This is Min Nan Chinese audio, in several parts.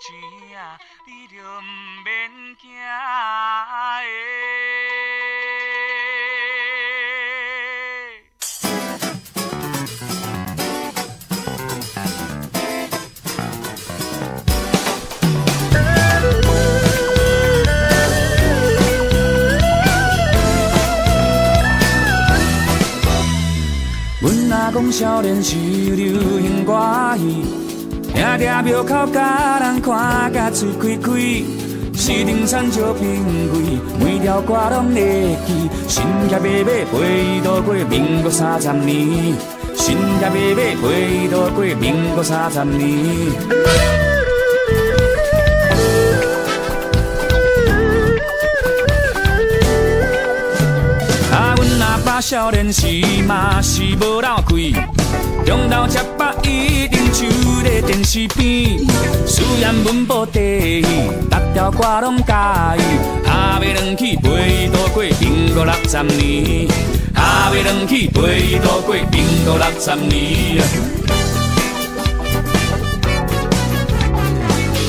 錢啊，你就毋免驚的。阮阿公少年时流行歌戏，定定庙口共人看甲喙开开，四重山石平贵，每条歌拢会记。新骑白马陪伊渡过民国30年，新骑白马陪伊渡过民国三十年。啊，阮阿爸少年时嘛是无落气，中昼食饱一定守咧电视边，虽然文保第一，逐条歌拢喜欢。下尾转去陪伊度过民国60年，下尾转去陪伊度过民国六十年。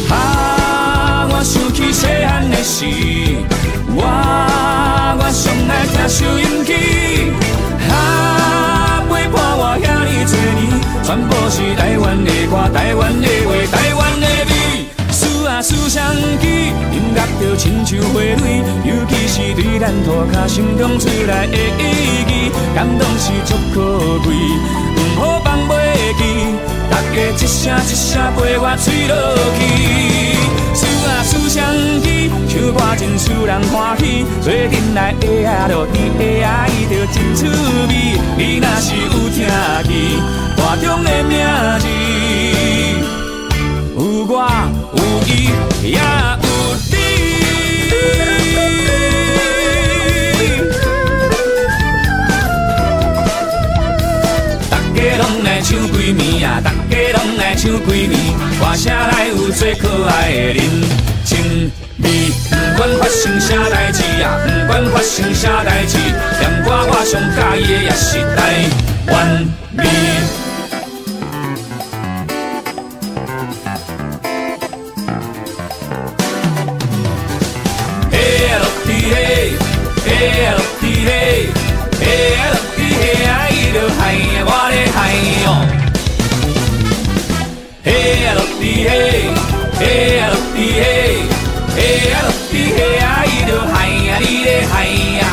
啊，我想起细汉的时，我上爱听收音机，啊，陪伴我遐尔多年，全部是台湾的歌、台湾的话、台湾的味。思啊思相记，音乐就亲像花蕊，尤其是对咱涂跤心中出来的意义，感动是足可贵，毋好放袂记。大家一声一声陪我吹落去。思啊思相记，唱歌真使人欢喜，做阵来的啊落甜的啊，伊就真趣味。你若是有听见大中的名字，有我有伊也有你。大家拢来唱几暝啊，大家拢来唱几暝，歌声内有最可爱的人情味。不管发生啥代志啊，不管发生啥代志，念歌我上喜欢的也是台湾味。嘿啊落地嘿，嘿啊落地嘿，嘿啊落地嘿啊，伊就嗨啊，我咧嗨哦。嘿啊落地嘿，嘿啊落地嘿，嘿啊落地嘿啊，伊就嗨啊，你咧嗨啊。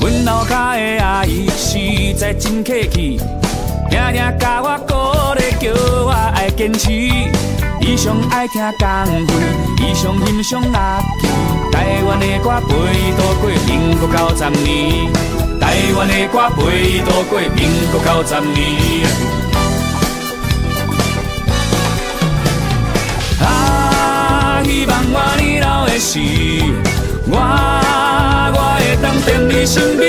阮楼跤的阿姨实在真客气，定定共我鼓励，叫我爱坚持。伊上爱听江蕙，伊上欣赏乐器。台湾的歌陪伊度过民国90年，台湾的歌陪伊度过民国九十年。啊，希望我年老的时，我会当踮你身边。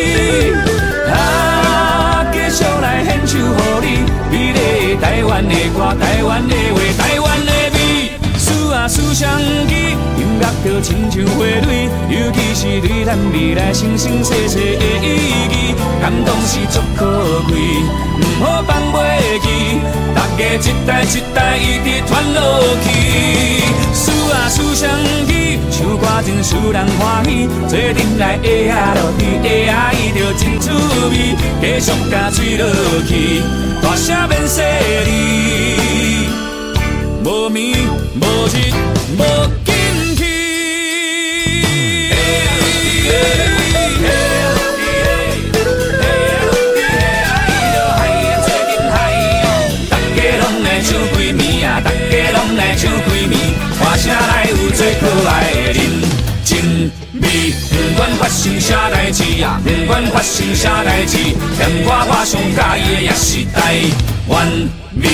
啊，继续来献唱予你，美丽的台湾的歌，台湾的话，台湾的味。思啊思相记，音乐就亲像花蕊，尤其是对咱未来生生世世的意义，感动是足可贵，毋好放袂记。大家一代一代一直传落去。思啊思相记，唱歌真使人欢喜，做阵来的啊落甜的啊，伊就真趣味，继续共吹落去，大声免细腻，无眠无日无禁气。大家拢来唱几暝啊，大家拢来唱几暝，歌声内有最可爱的人情味。不管发生啥代志啊，不管发生啥代志，念歌我上喜欢的也是台湾味。